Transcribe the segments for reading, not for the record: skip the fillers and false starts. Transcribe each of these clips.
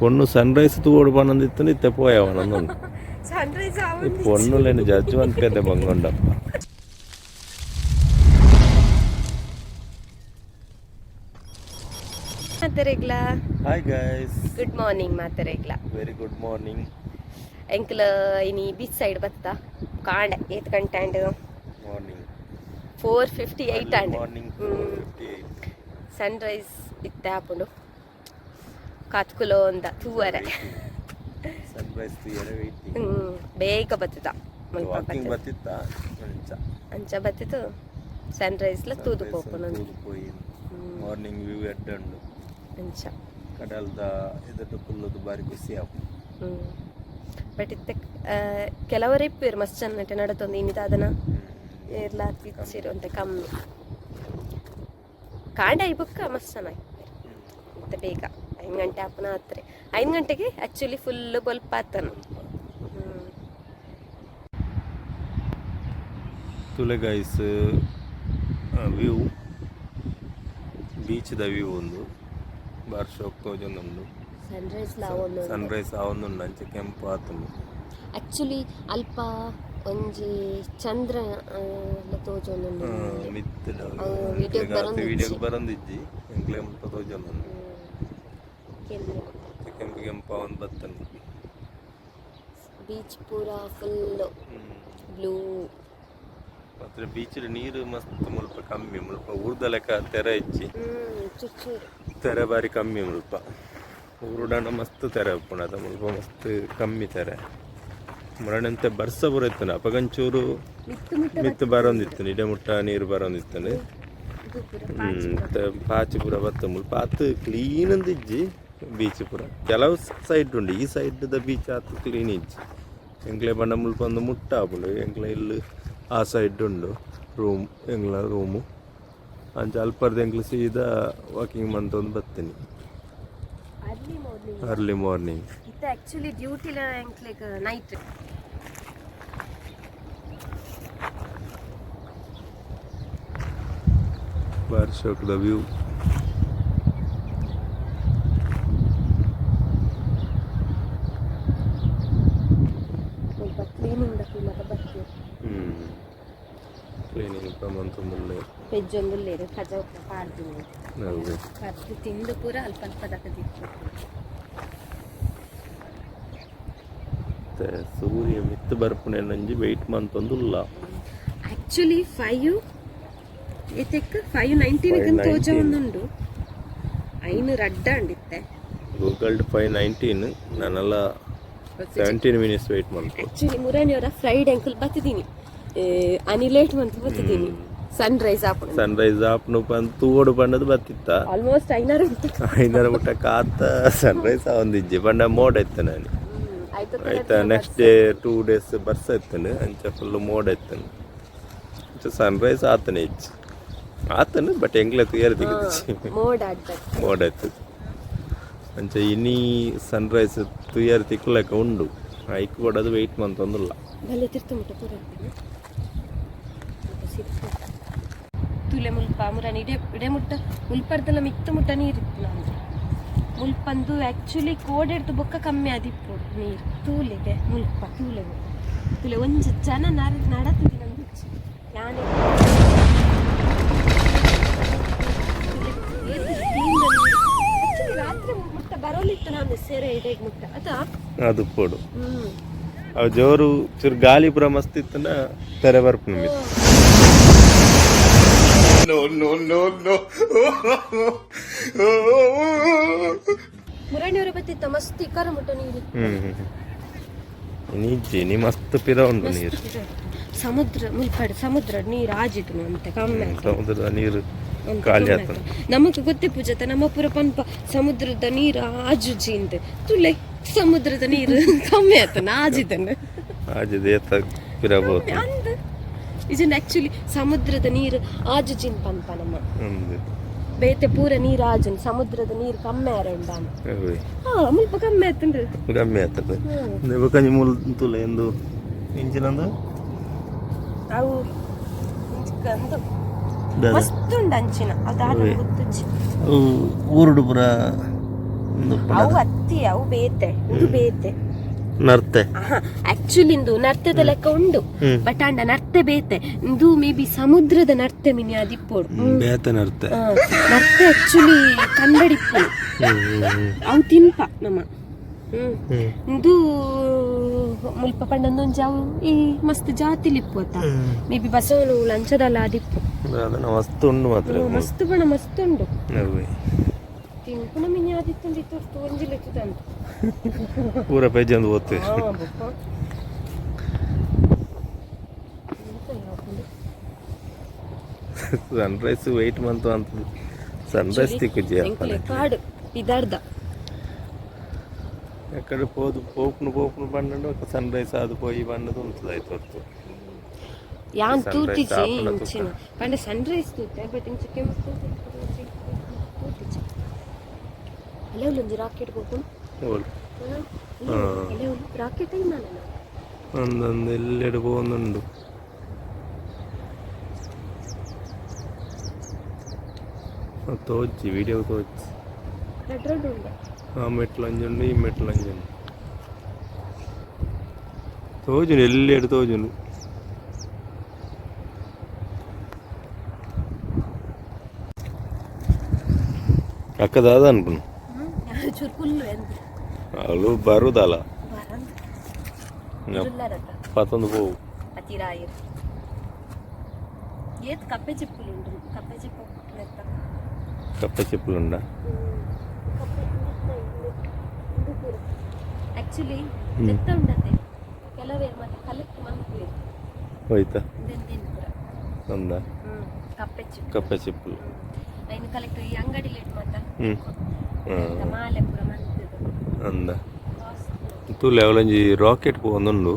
ಪೊಣ್ಣು ಸನ್ರೈಸ್ ತೂವೊಡು ಪನೊಂದಿತ್ತುಂಡು ಇತ್ತೆ ಪೋಯವ ನಂದೊಂದು. ಸನ್ರೈಸ್. ಈ ಪೊಣ್ಣುಲೆನ್ ಜಡ್ಜ್ ಮನ್ಪೆರೆ ಬಂಗೊಂಡಪ್ಪ. ಮಾತೆರೆಗ್ಲ. Hi guys. Good morning ಮಾತೆರೆಗ್ಲ. Very good morning. ಎಂಕ್ಲ ಇನಿ ಬೀಚ್ ಸೈಡ್ ಬತ್ತ. ಕಾಂಡೆ ಏತ್ ಗಂಟೆ and? Morning. 4:58 and. Morning 4:58. Sunrise ಇತ್ತೆ ಆಪುಂಡು, ಕಾತ್ಕುಲೋ ಅಂದ ತೂವರೆ. ಸನ್ರೈಸ್ ತೂಯರೆ ವೈಟಿಂಗ್. ಬೇಗ ಬತ್ತದ ಮುಲ್ಪ. ವಾಕಿಂಗ್ ಬತ್ತದ. ಬತ್ತಿತ್ತ ಅಂಚ. ಅಂಚ ಬತ್ತಿತ್ತು ಸನ್ರೈಸ್ ಲ ತೂದು ಪೋಪುನು. ತೂದು ಪೋಯಿ. ಮಾರ್ನಿಂಗ್ ವ್ಯೂ ಎಡ್ಡೆ ಉಂಡು. ಅಂಚ. ಕಡಲ್ದ ಎದುರು ಕುಲ್ಲುದು ಬಾರಿ ಖುಷಿ ಆಪುಂಡು. ಬಟ್ ಇತ್ತೆ ಕೆಲವರು ಇಪ್ಪುವೆರ್ ಮಸ್ತ್ ಜನ ನಡತೊಂದು. ಇನಿ ದಾದನ ಏರ್ಲ ಇಚ್ಚಿರು ಅಂತ ಕಮ್ಮಿ. ಕಾಂಡೆ ಬೊಕ್ಕ ಮಸ್ತ್ ಜನ ಇಪ್ಪುವೆರ್. ಮತ್ತೆ ಬೇಗ 5 ಗಂಟೆ ಆಪುನ ಆತ್ರೆ. 5 ಗಂಟೆಗೆ ಆಕ್ಚುಲಿ ಫುಲ್ ಬೊಲ್ಪ ಆತನ. ತೂಲೆ ಗೈಸ್, ವ್ಯೂ, ಬೀಚ್ದ ವ್ಯೂ ಉಂದು. ಬಾರಿ ಶೋಕ್ ತೋಜೊಂದುಂಡು. ಸನ್ರೈಸ್. ಸನ್ರೈಸ್ ಆವೊಂದುಂಡು, ಅಂಚ ಕೆಂಪು ಆತುಂಡು. ಆಕ್ಚುಲಿ ಅಲ್ಪ ಒಂಜಿ ಚಂದ್ರ ಲ ತೋಜೊಂದುಂಡು. ಮಿತ್ತ್. ಅವು ವಿಡಿಯೋಗ್ ಬರೊಂದಿಜ್ಜಿ. ವಿಡಿಯೋಗ್ ಬರೊಂದಿಜ್ಜಿ, ಎಂಕ್ಲೆ ಮುಲ್ಪ ತೋಜೊಂದುಂಡು. ಕೆಂಪು. ಕೆಂಪು ಕೆಂಪು ಆವೊಂದು ಬತ್ತುಂಡು. ಬೀಚ್ ಪೂರ ಫುಲ್ ಬ್ಲೂ. ಮಾತ್ರ ಬೀಚ್ ನೀರು ಮಸ್ತ್ ಮುಲ್ಪ ಕಮ್ಮಿ. ಮುಲ್ಪ ಊರ್ದ ಲೆಕ್ಕ ತೆರೆ ಇಜ್ಜಿ. ಚೂರು ಚೂರು. ತೆರೆ ಬಾರಿ ಕಮ್ಮಿ ಮುಲ್ಪ. ಊರುಡಾಂಡ ಮಸ್ತ್ ತೆರೆ ಉಪ್ಪುಂಡು ಅದ, ಮುಲ್ಪ ಮಸ್ತ್ ಕಮ್ಮಿ ತೆರೆ. ಮುರಣಂತೆ ಬರ್ಸ ಪೂರ ಇತ್ತುಂಡು, ಅಪಗಂಚೂರು ಮಿತ್ತು ಮುಟ್ಟ. ಮಿತ್ತು ಬರೊಂದಿತ್ತು, ಇಡೆ ಮುಟ್ಟ ನೀರು ಬರೊಂದಿತ್ತುಂಡು. ಇದು ಪೂರ. ಮತ್ತೆ ಪಾಚಿ ಪೂರ ಬತ್ತ. ಮುಲ್ಪ ಆತ್ ಕ್ಲೀನ್ ಅಂದ್ ಇಜ್ಜಿ ಬೀಚ್ ಪೂರ. ಕೆಲವು ಸೈಡ್ ಉಂಡು, ಈ ಸೈಡ್ ದ ಬೀಚ್ ಆತ್ ಕ್ಲೀನ್ ಇಜ್ಜಿ. ಎಂಕ್ಲೆ ಪಂಡ ಮುಲ್ಪ ಒಂದು ಮುಟ್ಟ ಆಪುಂಡು. ಎಂಕ್ಲೆ ಇಲ್ಲ್ ಆ ಸೈಡ್ ಉಂಡು ರೂಮ್, ಎಂಕ್ಲ ರೂಮು. ಅಂಚ ಅಲ್ಪರ್ದ್ ಎಂಕ್ಲು ಸೀದಾ ವಾಕಿಂಗ್ ಮಂತೊಂದು ಬತ್ತೀನಿ. Early morning. Early morning. ಇತ್ತೆ ಆಕ್ಚುಲಿ ಡ್ಯೂಟಿಲ ಎಂಕ್ಲೆಗ್ ನೈಟ್. ಬಾರಿ ಶೋಕ್ದ ವ್ಯೂ. ಸ್ವಲ್ಪ ಕ್ಲೀನಿಂಗ್ ದಕ್ಲು ಮಾತ ಬತ್ತಿ. ಕ್ಲೀನಿಂಗ್ ಮಂತೊಂದುಲ್ಲೆ. ಪೆಜ್ಜೊಂದುಲ್ಲೆರ್, ಕಜವು ಪಾಡ್ದಿನಿ. ಹೌದು. ಕದ್ದು ತಿಂದು ಪೂರ ಅಲ್ಪ ಅಲ್ಪ ದಕ್ಕದಿತ್ತು. ಮತ್ತೆ ಸೂರ್ಯ ಮಿತ್ತು ಬರ್ಪುನೆನಂಜಿ ವೆಯ್ಟ್ ಮಂತೊಂದುಲ್ಲ. ಆಕ್ಚುಲಿ 5 ಏತೆಕ್ 5:19 5:19. ತೋಜೊಂದುಂಡು. ಐನು ರಡ್ಡ ಅಂಡಿತ್ತೆ. ಗೂಗಲ್ 5:19, ನಾನೆಲ್ಲ 17 ಮಿನಿಟ್ಸ್ ವೆಯ್ಟ್ ಮಲ್ಪು. ಆಕ್ಚುಲಿ ಮುರಾನಿಯವರ ಫ್ರೈಡೆ ಅಂಕಲ್ ಬತ್ತಿದ್ದೀನಿ, ಅನಿ ಲೇಟ್ ಮಂತ್ ಬತ್ತಿದ್ದೀನಿ ಸನ್ ರೈಸ್ ಆಪುಂಡು. ಸನ್ ರೈಸ್ ಆಪುನು ಪಂದ್ ತೂವೊಡು ಪಂಡದು ಬತ್ತಿತ್ತ. ಆಲ್ಮೋಸ್ಟ್ ಐನಾರು ಉಂಟು. ಐನರ ಮುಟ್ಟ ಕಾತ ಸನ್ ರೈಸ್ ಆವೊಂದಿಜ್ಜಿ ಪಂಡ ಮೋಡ ಇತ್ತು ನಾನು. ಆಯ್ತು. ಆಯ್ತಾ, ನೆಕ್ಸ್ಟ್ ಡೇ 2 ಡೇಸ್ ಬರ್ಸ ಇತ್ತುಂಡು, ಅಂಚ ಫುಲ್ ಮೋಡ ಇತ್ತುಂಡು. ಅಂಚ ಸನ್ ರೈಸ್ ಆತನೆ ಇಜ್ಜಿ, ಆತನು, ಬಟ್ ಎಂಕ್ಲೆ ತುಯರ್ ದಿಕ್ಕುದಿಜ್ಜಿ. ಮೋಡ ಆಡ್ಬೇಕು. ಮೋಡ ಇತ್ತು. ಅಂಚ ಇನಿ ಸನ್ ರೈಸ್ ತುಯರ್ ತಿಕ್ಕುಲೆಕ್ಕ ಉಂಡು, ಐಕ್ ಕೊಡೋದು ವೆಯ್ಟ್ ಮಂತೊಂದುಲ್ಲ. ಬಲ್ಲೆ ತಿರ್ತು ಮುಟ್ಟ ಪೂರ ತುಲೆ. ಮುಲ್ಪ ಮುರಾನಿ ಇಡೆ ಇಡೆ ಮುಟ್ಟ ಮುಲ್ಪರ್ದಲ ಮಿತ್ತು ಮುಟ್ಟ ನೀರಿತ್ತು ನಮ್ದು. ಮುಲ್ಪಂದು ಆಕ್ಚುಲಿ ಕೋಡೆಡ್ದು ಬೊಕ್ಕ ಕಮ್ಮಿ ಆದಿಪ್ಪೊಡು ನೀರು. ತೂಲೆಗೆ ಮುಲ್ಪ ತೂಲೆ ತೂಲೆ, ಒಂಜಿ ಜನ ನರ ನಡತಿದ್ದಿ ನಮ್ದು ಯಾನೆ. ಆಕ್ಚುಲಿ ರಾತ್ರಿ ಮುಟ್ಟ ಬರೋಲಿತ್ತು ನಾನು ಸೇರೆ ಇಡೆಗ್ ಮುಟ್ಟ ಅದ. ಅದು ಪೋಡು. ಅವು ಜೋರು ಚೂರು ಗಾಳಿ ಪೂರ ಮಸ್ತ್ ಇತ್ತಂಡ ತೆರೆ ಬರ್ಪುಂಡು ಮಿತ್ತು. No, no, no, no. ಮುರಣಿಯವರ ಬತ್ತಿತ್ತ ಮಸ್ತ್ ಇಕ್ಕಾರ ಮುಟ್ಟ ನೀರು. ಹ್ಮ್ ಹ್ಮ್ ಇನಿ ಇನಿ ಮಸ್ತ್ ಪಿರ ಉಂಡು ನೀರು. ಸಮುದ್ರ ಮುಲ್ಪಡ್ ಸಮುದ್ರ ನೀರು ಆಜಿತು ಅಂತೆ ಕಮ್ಮಿ. ಸಮುದ್ರದ ನೀರು ಅಂತ ಖಾಲಿ ಕಮ್ಮಿ ಆತನ. ಆತು. ನಮಕ್ ಗೊತ್ತೇ ಪೂಜಾತ, ನಮ್ಮ ಪೂರ ಪನ್ಪ ಸಮುದ್ರದ ನೀರು ಆಜುಜಿ ಅಂತ. ತುಲೆ, ಸಮುದ್ರದ ನೀರು ಕಮ್ಮಿ ಆತನ ಆಜಿದನ್ನ. ಆಜಿದ ಏತ ಪಿರ ಬೋತು. ಅಂದ್ ಇದನ್ನ ಆಕ್ಚುಲಿ ಸಮುದ್ರದ ನೀರು ಆಜುಜಿನ್ ಪನ್ಪ ನಮ್ಮ. ಅಂದ್. ಬೇತೆ ಪೂರ ನೀರು ಆಜುನ್, ಸಮುದ್ರದ ನೀರು ಕಮ್ಮಿ ಆರ ಉಂಡ. ಅವ್ವೆ. ಹಾ, ಮುಲ್ಪ ಕಮ್ಮಿ ಆತುಂಡು. ಕಮ್ಮಿ ಆತದ. ಬೊಕಂಜಿ ಮೂಲು ತುಲೆ ಎಂದು ಇಂಚಿನಂದು. ಅವು ಇಂಚಿಕಂದು ಮಸ್ತ್ ಉಂಡು ಅಂಚಿನ ಅದಾದ ಅವ್ವೆ. ಗೊತ್ತುಜ್ಜಿ. ಅವು ಊರುಡು ಪೂರ ಅವು ಅತ್ತಿ, ಅವು ಬೇತೆ, ಇದು ಬೇತೆ. ನರ್ತೆ. ಆಕ್ಚುಲಿ ಇಂದು ನರ್ತದ ಲೆಕ್ಕ ಉಂಡು, ಬಟ್ ಅಂಡ ನರ್ತೆ ಬೇತೆ. ಇಂದು ಮೇ ಬಿ ಸಮುದ್ರದ ನರ್ತೆ ಮಿನಿ ಅದಿಪ್ಪೋಡು. ಬೇತೆ ನರ್ತೆ. ನರ್ತೆ ಆಕ್ಚುಲಿ ಕಂಡಡಿಪ್ಪು, ಅವು ತಿನ್ಪ ನಮ್ಮ. ಇಂದು ಮುಲ್ಪ ಪಂಡಂದೊಂಜಿ ಅವು ಈ ಮಸ್ತ್ ಜಾತಿಲಿಪ್ಪು ಅತ್ತ, ಮೇ ಬಿ ಬಸವನು ಲಂಚದಲ್ಲ ಅದಿಪ್ಪು. ಅದನ್ನ ಮಸ್ತ್ ಉಂಡು ಮಾತ್ರ. ಮಸ್ತ್ ಬಣ ಮಸ್ತ್ ಉಂಡು. ಅವ್ವೆ. ತಿನ್ಪುನ ಮಿನಿ ಆದಿತ್ತಂದು ಇತ್ತು, ಒಂಜಿಲೆತ್ತದಂತ. ಪೂರ ಪೆಜ್ಜಂದು ಓದ್ತೆ. ಸನ್ ರೈಸ್ ವೆಯ್ಟ್ ಮಂತು ಅಂತ ಸನ್ ರೈಸ್ ತಿಕ್ಕುಜಿ. ಎಂಕ್ಲೆ ಕಾಡು ಪಿದಾರ್ದ. ಎಕಡೆ ಪೋದು ಪೋಪುನು ಪೋಪುನು ಬಂಡ ಸನ್ ರೈಸ್ ಅದು ಪೋಯಿ ಬಂಡದು ಉಂತದಾಯ್ತು ಹೊರ್ತು. ಯಾನ್ Sunrise ತೂತಿಜಿ ಆಪುನ. ಇಂಚಿನ ಪಂಡ ಸನ್ ರೈಸ್ ತೂತೆ, ಬಟ್ ಇಂಚ ಕೆಂಪು ತೂತಿಜಿ. ಅಲ್ಲೇ ಒಂಜಿ ರಾಕೆಟ್ ಹೋಗುನು. ಓಲ್? ಅಲ್ಲೇ ರಾಕೆಟ್ ನಾನು. ಒಂದೊಂದು ಎಲ್ಲೆಡೆ ಪೋವೊಂದುಂಡು. ತೋಚಿ ವಿಡಿಯೋ ತೋಚಿ. ರೆಡ್ ರೆಡ್ ಉಂಡೆ. ಆ ಮೆಟ್ಲು ಅಂಜುಂಡು, ಈ ಮೆಟ್ಲು ಅಂಜುಂಡು, ತೋಜುಂಡು, ಎಲ್ಲೆಡೆ ತೋಜುಂಡು. ಅಕ್ಕ ದಾದ ಅನ್ಪುನು. ಚೂರು ಕುಲ್ಲು ಎಂತ. ಅವು ಬರುದಲ್ಲ. ಬರಂದ್. ಪತ್ತೊಂದು ಪೋವು. ಅತಿರಾಯಿರ್ ಏತ್ ಕಪ್ಪೆ ಚಿಪ್ಪುಲು ಉಂಡು, ಕಪ್ಪೆ ಚಿಪ್ಪು ಲೆಕ್ಕ. ಕಪ್ಪೆ ಚಿಪ್ಪುಲುಂಡ? ಕಪ್ಪೆ ಆಕ್ಚುಲಿ ಲೆತ್ತ ಉಂಡತೆ, ಕೆಲವೇರು ಮತ್ತೆ ಕಲೆಕ್ಟ್ ಮನ್ಪುವೆರ್. ಹೋಯ್ತಾ. ಇಂದೆಂದೇನು ಪೂರ. ಅಂದ. ಕಪ್ಪೆ ಚಿಪ್ಪು. ಕಪ್ಪೆ ಚಿಪ್ಪುಲು. ಐನು ಕಲೆಕ್ಟ್ ಈ ಅಂಗಡಿ ಲೇಟ್ ಮಾತ. ಹ್ಮ್ ಹ್ಮ್ ಮಾಲೆ ಪೂರ ಮಂತದು. ಅಂದ. ತೂಲೆ, ಅವಲೊಂಜಿ ರಾಕೆಟ್ ಪೋವೊಂದುಂಡು.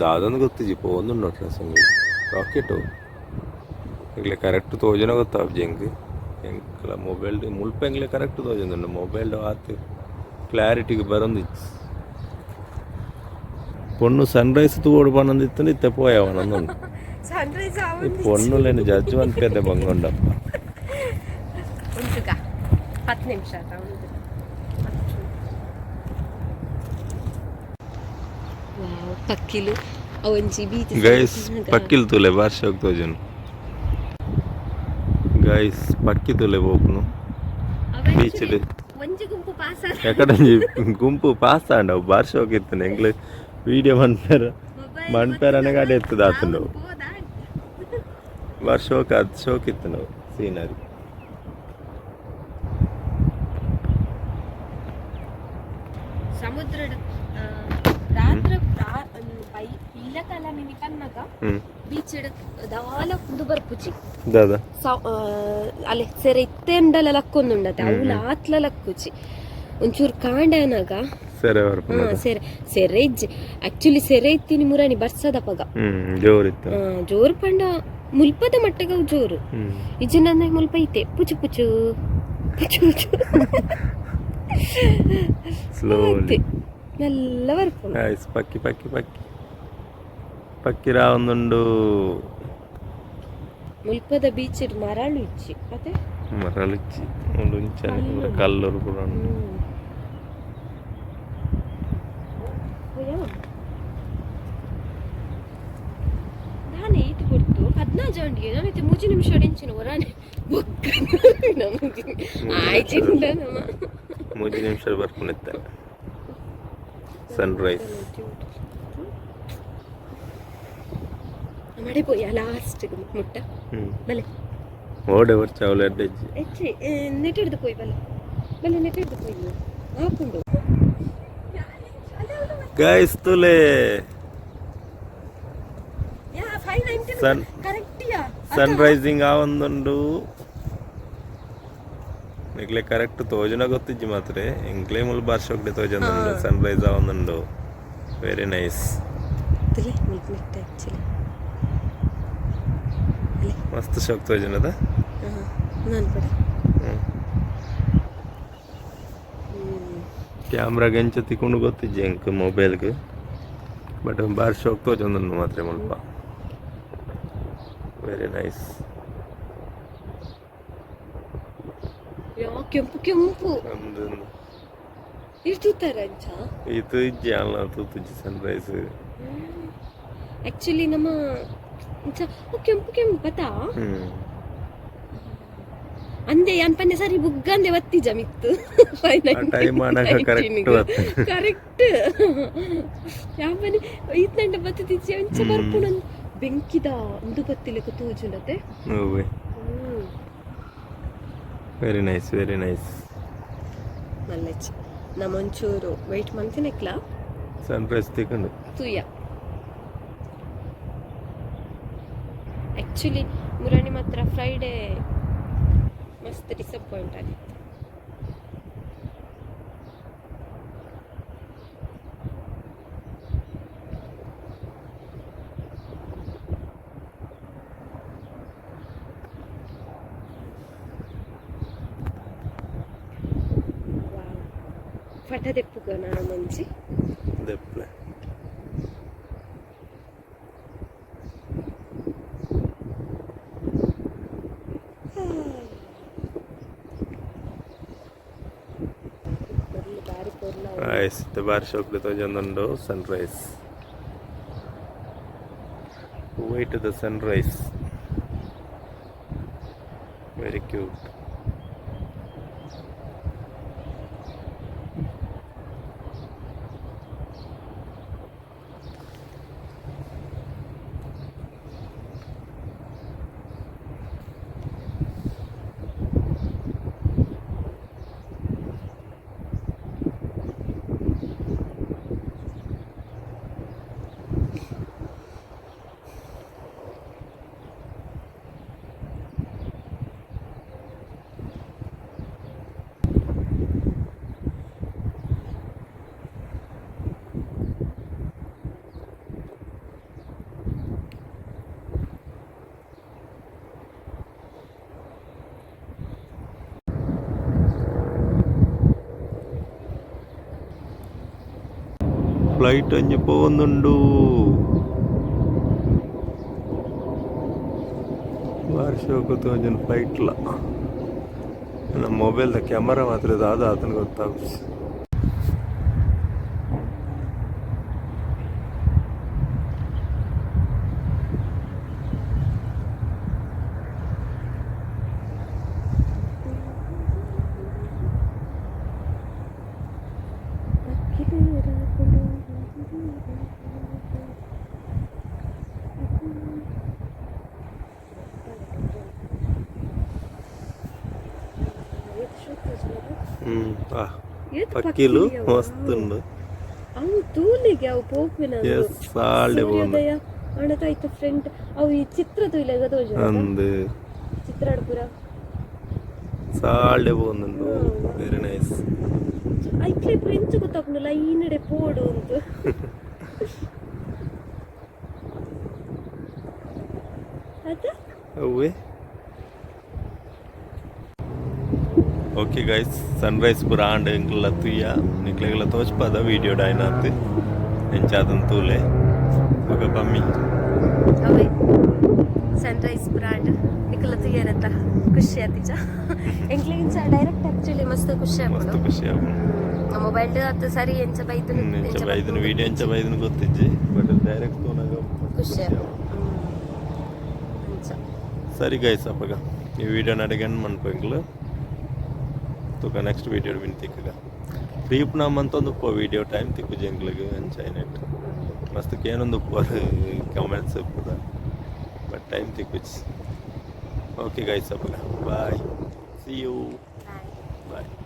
ದಾದಂದು ಗೊತ್ತಿಜ್ಜಿ, ಪೋವೊಂದುಂಡು ಅಟ್ಲ ಸಂಗಿ ರಾಕೆಟ್. ಎಂಕ್ಲೆ ಕರೆಕ್ಟ್ ತೋಜುನ ಗೊತ್ತಾಪುಜಿ ಎಂಕ್. ಎಂಕ್ಲ ಮೊಬೈಲ್ ಮುಲ್ಪ ಎಂಕ್ಲೆ ಕರೆಕ್ಟ್ ತೋಜೊಂದುಂಡು, ಮೊಬೈಲ್ ಆತ್ ಕ್ಲಾರಿಟಿಗ್ ಬರೊಂದಿಜ್ಜಿ. ಪೊಣ್ಣು ಸನ್ರೈಸ್ ತೂವೊಡು ಪನೊಂದಿತ್ತುಂಡು, ಇತ್ತೆ ಪೋಯ ಪನೊಂದುಂಡು. ಸನ್ರೈಸ್. ಈ ಪೊಣ್ಣುಲೆನ್ ಜಡ್ಜ್ ಮನ್ಪೆರೆ ಬಂಗುಂಡಪ್ಪ. ಉಂಟುಗ 10 ನಿಮಿಷ ಆತ ಉಂಟು. ವಾವ್, ಪಕ್ಕಿಲು ಅವಂಜಿ ಬೀಚ್. ಗೈಸ್, ಪಕ್ಕಿಲ್ ತೂಲೆ, ಬಾರ್ ಶೋಕ್ ತೋಜುನು. ಗೈಸ್, ಪಕ್ಕಿ ತೂಲೆ ಪೋಪುನು ಬೀಚ್. ಒಂಜಿ ಗುಂಪು ಪಾಸ್. ಎಕಡೊಂಜಿ ಗುಂಪು ಪಾಸ್ ಆಂಡ ಅವು ಬಾರ್ ಶೋಕ್ ಇತ್ತುಂಡು. ಎಂಕ್ಲೆ ವೀಡಿಯೋ ಮನ್ಪೆರ ಮನ್ಪೆರನೆ ಗಾಡಿ ಎತ್ತದ ಆತುಂಡು. ಬಾರ್ ಶೋಕ್ ಆದ್ ಶೋಕ್ ಇತ್ತುಂಡು ಸೀನರಿ. ಸಮುದ್ರ ರಾತ್ರಿ ಇಲ್ಲಕಲ ಮಿನಿ ಪನ್ನಗ ಬೀಚ್ ದಾಲ ಉಂದು ಬರ್ಪುಜಿ. ದಾದ? ಅಲೆ ಸೆರೆ ಇತ್ತೆಂಡಲ ಲಕ್ಕೊಂದುಂಡತೆ, ಅವುಲ ಆತ್ಲ ಲಕ್ಕುಜಿ. ಒಂಚೂರು ಕಾಂಡನಾಗ ಸೆರೆ ಬರ್ಪುನದ? ಸೆರೆ ಸೆರೆ ಇಜ್ಜಿ. ಆಕ್ಚುಲಿ ಸೆರೆ ಇತ್ತಿನಿ ಮುರಾನಿ ಬರ್ಸದಪಗ. ಜೋರ್ ಇತ್ತು. ಜೋರು ಪಂಡ ಮುಲ್ಪದ ಮಟ್ಟಗ ಅವು ಜೋರು. ಇಜ್ಜಿನಂದ್ರೆ ಮುಲ್ಪ ಐತೆ ಪುಚು ಪುಚು ಪುಚು ಪುಚು. ಸ್ಲೋಲಿ. ಮೆಲ್ಲ ಬರ್ಪುಂಡು. ಗೈಸ್, ಪಕ್ಕಿ ಪಕ್ಕಿ ಪಕ್ಕಿ ಪಕ್ಕಿ ರಾವೊಂದುಂಡು. ಮುಲ್ಪದ ಬೀಚ್ ಮರಳು ಇಜ್ಜಿ ಅದೇ. ಮರಳಿಜ್ಜಿ, ಉಂಡು ಇಂಚನೆ ಪೂರ ಕಲ್ಲುರು ಪೂರ ಉಂಡು. ನಾನು ಈತು ಕೊಡ್ತು 14 ಅಂಡಿಗೆ ನಾನು ಇತ್ತೆ 3 ನಿಮಿಷ ಇಂಚಿನ ಹೊರಾನೆ ಬೊಕ್ಕ ಆಯ್ತು ನಮ್ಮ. 3 ನಿಮಿಷ ಬರ್ಪುನಿತ್ತೆ ಸನ್ರೈಸ್. ಮಡೆ ಪೋಯ ಲಾಸ್ಟ್ ಮುಟ್ಟ. ಬಲೆ. ಓಡೆ ವರ್ಚ ಅವಳು ಎಡ್ಡೆಜ್ಜಿ. ಎಚ್ಚಿ ನೆಟ್ಟಿಡ್ದು ಪೋಯ್, ಬಲೆ ಬಲೆ, ನೆಟ್ಟಿಡ್ದು ಪೋಯ್ ಹಾಕೊಂಡು. ಗೈಸ್, ತುಲೆ. ಯಾ 5:19. ಸನ್ ಕರೆಕ್ಟ್ ಯಾ. ಸನ್ ರೈಸಿಂಗ್ ಆವೊಂದುಂಡು. ನಿಕ್ಲೆ ಕರೆಕ್ಟ್ ತೋಜುನ ಗೊತ್ತಿಜ್ಜಿ ಮಾತ್ರ. ಎಂಕ್ಲೆ ಮುಲ್ ಬಾರ್ ಶೋಕ್ಡೆ ತೋಜೊಂದುಂಡು, ಸನ್ ರೈಸ್ ಆವೊಂದುಂಡು. Very nice. ತುಲೆ ಮುಲ್ಪ ಆಕ್ಚುಲಿ. ಮಸ್ತ್ ಶೋಕ್ ತೋಜುನದ. ನಾನು ಕೂಡ. ಕ್ಯಾಮ್ರಾಗ ಎಂಚ ತಿಕೊಂಡು ಗೊತ್ತಿಜ್ಜಿ ಎಂಕ್ ಮೊಬೈಲ್ಗೆ, ಬಟ್ ಬಾರ್ ಶೋಕ್ ತೋಜೊಂದುಂಡು ಮಾತ್ರ ಮುಲ್ಪ. Very nice. ಯಾ ಕೆಂಪು ಕೆಂಪು. ಅಂದು. ಇಷ್ಟು ತೂತಾರ ಅಂಚ. ಇದು ಇಜ್ಜಿ ಅಲ್ಲ, ತೂತುಜ್ಜಿ ಸನ್ರೈಸ್. ಆಕ್ಚುಲಿ ನಮ್ಮ ಅಂಚ ಓ ಕೆಂಪು ಕೆಂಪು ಬತ್ತಾ. ಅಂದೆ ಯಾನ್ ಪನ್ನೆ ಸರಿ ಬುಗ್ಗಂದೆ ಬತ್ತಿಜ ಮಿತ್ತು. ಆ time ಆನಗ correct ಬತ್ತು. ಕರೆಕ್ಟ್. ಯಾಪನೆ ಈತ್ನಂಡ ಬತ್ತಿಜ್ಜಿ ಅಂಚ. ಬರ್ಪುನ ಬೆಂಕಿದ ಉಂದು ಬತ್ತಿಲೆಕ್ಕ ತೋಜುಂಡತೆ. ಹೂವೆ. Very nice, very nice. ಮಲ್ಲಚ್ಚ ನಮ್ಮೊಂಚೂರು ವೆಯ್ಟ್ ಮಲ್ತಿನೆಕ್ಲ. ಸನ್ರೈಸ್ ತಿಕೊಂಡು. ತುಯ್ಯ. ಆ್ಯಕ್ಚುಲಿ ಮುರಾಣಿ ಮಾತ್ರ ಫ್ರೈಡೇ ಮಸ್ತ್ ಡಿಸಪಾಯಿಂಟ್ ಆಗಿತ್ತು. ಫಟ ದೆಪ್ಪುಗ ನಾನು ಮಂಚಿ. ದೆಪ್ಲೆ. ಪೊರ್ಲು, ಬಾರಿ ಪೊರ್ಲು. ಐಸ್ ಬಾರಿ ಶೋಕ್ಲೆ ತೋಜೊಂದುಂಡು sunrise. Wait, the sunrise very cute. Flight ಒಂಜಿ ಪೋವೊಂದುಂಡು. ಬಾರಿ ಶೋಕು ತೋಜುಂಡು ಫ್ಲೈಟ್ಲ. ನಮ್ಮ ಮೊಬೈಲ್ದ ಕ್ಯಾಮರಾ ಮಾತ್ರ ದಾದ ಆತನ ಗೊತ್ತಾಗುಜಿ. ಆ ಪಕ್ಕಿಲು ಮಸ್ತ್ ಉಂಡು. ಅವು ತೂಲಿಗೆ ಅವು ಪೋಪಿನ. ಎಸ್, ಸಾಲ್ಡೆ ಪೋಂಡು. ಸೂರ್ಯೋದಯ ಅಣತಾಯ್ತು ಫ್ರೆಂಡ್. ಅವು ಈ ಚಿತ್ರ ತೂಲೆಗ ತೋಜ. ಅಂದ್. ಚಿತ್ರ ಪೂರ. ಸಾಲ್ಡೆ ಪೋಂದುಂಡು. Very nice. ಐಕ್ಲೆ ಫ್ರೆಂಚ್ ಗೊತ್ತಾಪುಂಡು ಲೈನ್ ಡೆ ಪೋಡು ಅಂತ. ಅದ. ಅವೇ. ಓಕೆ ಗೈಸ್, ಸನ್ರೈಸ್ ಪೂರ ಆಂಡ್. ಎಂಕ್ಲ ತೂಯ, ನಿಕ್ಲೆಗ್ಲ ತೋಚ್ಪಾದ ವೀಡಿಯೋ ಡೈನಾತ್ ಎಂಚಾತನ್ ತೂಲೆ. ಬೊಕ ಪಮ್ಮಿ. ಅವೇ, ಸನ್ರೈಸ್ ಬ್ರಾಂಡ್ ನಿಕಲ ತೂಯರತ್ತ ಖುಷಿ ಆತಿಜ ಎಂಕ್ಲೆ? ಇಂಚ ಡೈರೆಕ್ಟ್ ಆಕ್ಚುಲಿ ಮಸ್ತ್ ಖುಷಿ ಮಸ್ತ್ ಆಪುಂಡು. ಖುಷಿ ಆಪುಂಡು. ಮೊಬೈಲ್ ಅತ್ತ ಸರಿ ಎಂಚ ಬೈತುನು. ಎಂಚ ಬೈದನು ವೀಡಿಯೋ, ಎಂಚ ಬೈದನು ಗೊತ್ತಿಜ್ಜಿ, ಬಟ್ ಡೈರೆಕ್ಟ್ ತೂನಗ ಮಸ್ತ್ ಖುಷಿ ಖುಷಿ ಆಪುಂಡು. ಆಪುಂಡು. ಅಂಚ. ಸರಿ ಗೈಸ್, ಅಪಗ ಈ ವಿಡಿಯೋ ನಡಿಗೆ ಮನ್ಪು ಎಂಕ್ಲು. ತೂಕ, ನೆಕ್ಸ್ಟ್ ವೀಡಿಯೋ ಮಿನ್ ತಿಕ್ಕಗ. ಫ್ರೀ ಉಪ್ಪುನ ಮಂತೊಂದು ಉಪ್ಪು ವೀಡಿಯೋ ಟೈಮ್ ತಿಕ್ಕುಜಿ ಎಂಕ್ಲೆಗ್. ಅಂಚ ಐನೆಟ್ ಮಸ್ತ್ ಕೇನೊಂದು ಉಪ್ಪು ಕಮೆಂಟ್ಸ್ ಉಪ್ಪುದ, ಬಟ್ ಟೈಮ್ ತಿಕ್ಕುಜಿ. ಓಕೆ ಗೈಸ್, ಅಪಗ bye, see you. Bye. Bye.